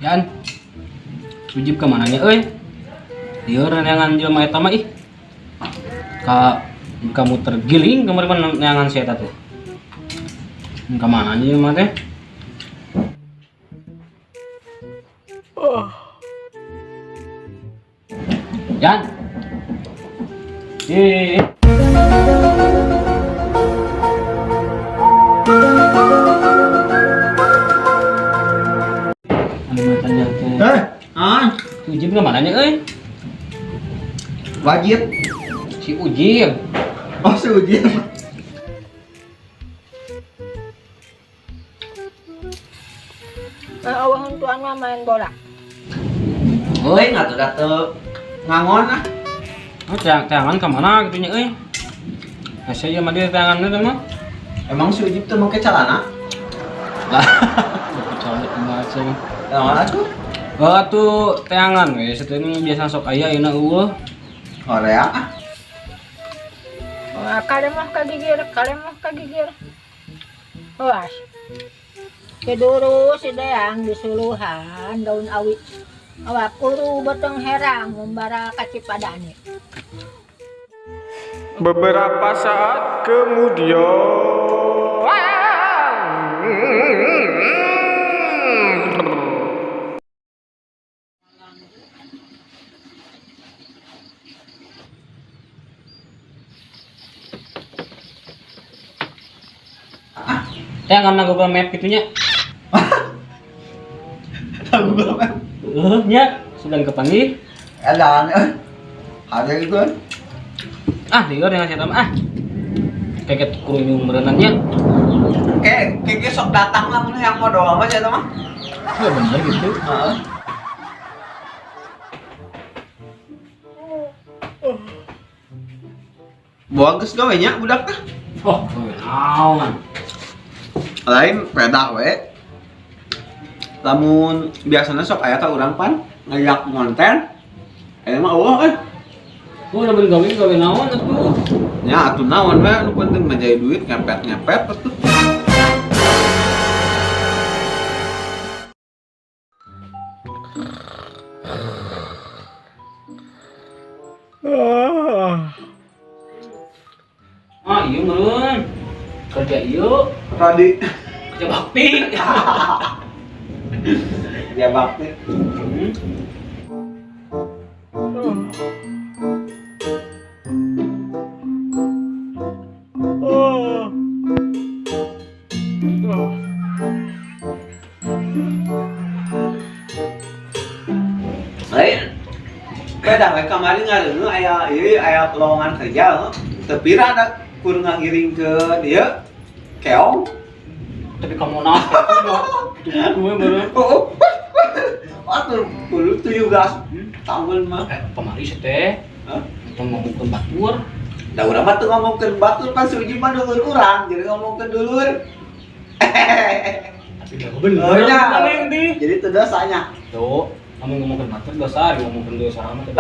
Yan. Ujib ka mana nya euy? Lieur neangan jelema eta mah ih. Ka kamu tergiling kamari mah neangan si eta teh. Ka mana nya jelema teh? Yan. Ih. Anu tanya teh. Eh, ah, Si Ujib ka mana nya euy? Wajib. Si Ujib. Oh, si Ujib. Awah tuan mah main bola. Oh, Euy, ngatuh da teu ngangon ah. oh teangan ka mana gitu nya euy? Asa ieu mah dia teangan teh mah. Emang si Ujib teu make calana? Lah, celana kumaha cenah. Naon atuh? Oh, atuh teangan we sateuning biasa sok aya ayeuna eueuh. Hoream ah. Wah, kalemah kagigir, kalemah kagigir. Awas. Kiduru si Deang disuluhan daun awi. Awak kuru beteng herang membara ka Cipadane. Beberapa saat kemudian. Teangan na Google Map kitu nya. Google Map. Heuh nya, sudah kepanggih. Edan euy. Ada gitu. Ah, lieur dengan si eta mah ah. Kayak kurunyung meureunnan nya. Oke, kayak sok datang lah mun yang modal mah sia mah. Ya bener gitu. Heeh. Bawa geus gawe nya budak teh. Oh, gawe naon? Lain pedah we. Lamun biasana sok aya ka urang pan ngajak ngonten. Aya mah eueuh euy. Oh, lamun gawe gawe naon atuh? Nya atuh naon we nu penting mah jadi duit ngepet-ngepet atuh. Ah, iya meureun. Kerja ieu, Tadi kerja bakti. dia bakti. Hmm. Lain. Beda we kamari ngareuneuh aya ieu aya lowongan kerja heuh. Teu pira da kur ngagiring ke dieu keong. Tapi kamu naon gitu we meureun. Oh. Atuh kudu 17 tahun mah. Eh, pamari sih teh. Hah? Tong ngomongkeun batur. Da urang mah teu ngomongkeun batur pan si Ujib mah dulur urang, jadi ngomongkeun dulur. Tapi dah bener. Oh, nya. Paling di. Jadi teu dosanya. Tuh, kamu ngomongkeun batur dosa, ari ngomongkeun dosa mah teh.